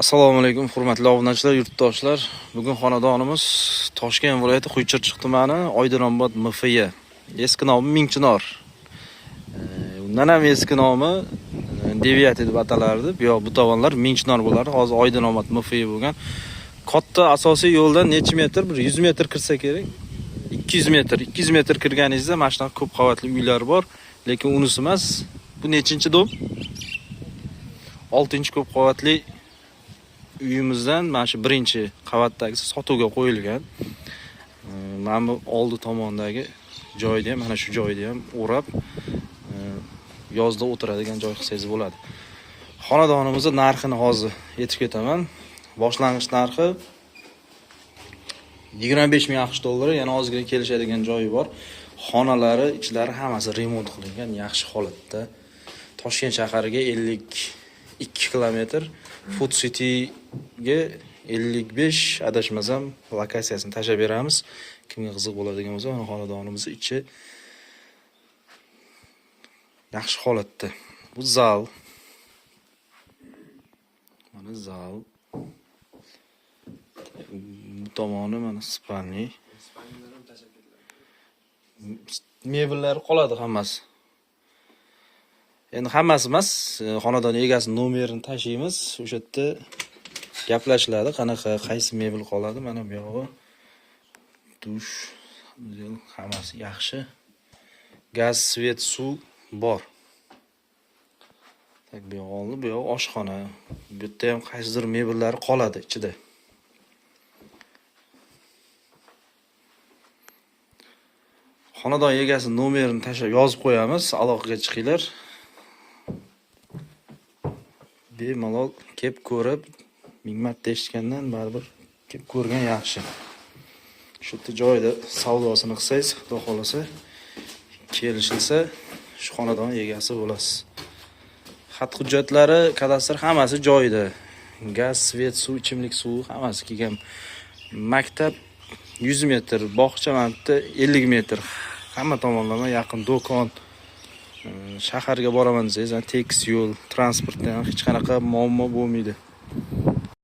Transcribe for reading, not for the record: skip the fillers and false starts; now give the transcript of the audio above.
Assalomu alaykum, hurmatli obunachilar, yurtdoshlar. Bugun xonadonimiz Toshkent viloyati Quychirchiq tumani, Oydinobod MFY. Eski nomi Mingchinor. Undan ham eski nomi Devyati deb atalardi. Bu yoq, bu tomonlar Mingchinor bo'lardi. Hozir Oydinobod MFY bo'lgan. Katta asosiy yo'ldan necha metr? Bir 100 metr kirsa kerak. 200 metr, 200 metr kirganingizda mana shunaqa ko'p qavatli uylar bor, lekin unisi emas. Bu nechinchi дом? 6 ko'p qavatli uyimizdan mana shu birinchi qavatdagisi sotuvga qo'yilgan. Mana bu oldi tomondagi joyda ham, mana shu joyda ham o'rab, yozda o'tiradigan joy qilsangiz bo'ladi. Xonadonimizni narxini hozir aytib ketaman. Boshlang'ich narxi 25 ming AQSh dollari, yana ozgina kelishadigan joyi bor. Xonalari, ichlari hammasi remont qilingan, yaxshi holatda. Toshkent shahariga 52 kilometr, Food Cityga 55, adashmasam, lokatsiyasini tashlab beramiz. Kimga qiziq bo'ladigan bo'lsa, mana xonadonimizni ichi yaxshi holatda. Bu zal. Mana zal. Bu tomoni mana спальный. Mebellari qoladi hammasi. Endi hammasi emas, xonadon egasi nomerini tashlaymiz. O'sha yerda gaplashiladi, qanaqa, qaysi mebel qoladi. Mana bu yog'i dush, hammasi yaxshi. Gaz, свет, suv bor. Так, bu yog'i oldi, bu yog'i oshxona. Bu yerda ham qaysidir mebellari qoladi ichida. Xonadon egasi nomerini tashlab yozib qo'yamiz, aloqaga chiqinglar. Bemalol kelib ko'rib, ming marta eshitgandan baribir kelib ko'rgan yaxshi. Shu yerda joyida savdosini qilsangiz, xudo xohlasa, kelishilsa, shu xonadon egasi bo'lasiz. Xat hujjatlari, kadastr hammasi joyida. Gaz, свет, suv, ichimlik suvi hammasi kelgan. Maktab 100 metr, bog'cha mana bu yerda 50 metr. Hamma tomonlama yaqin do'kon, shaharga boraman desangiz, tekis yo'l, transportda ham hech qanaqa muammo bo'lmaydi.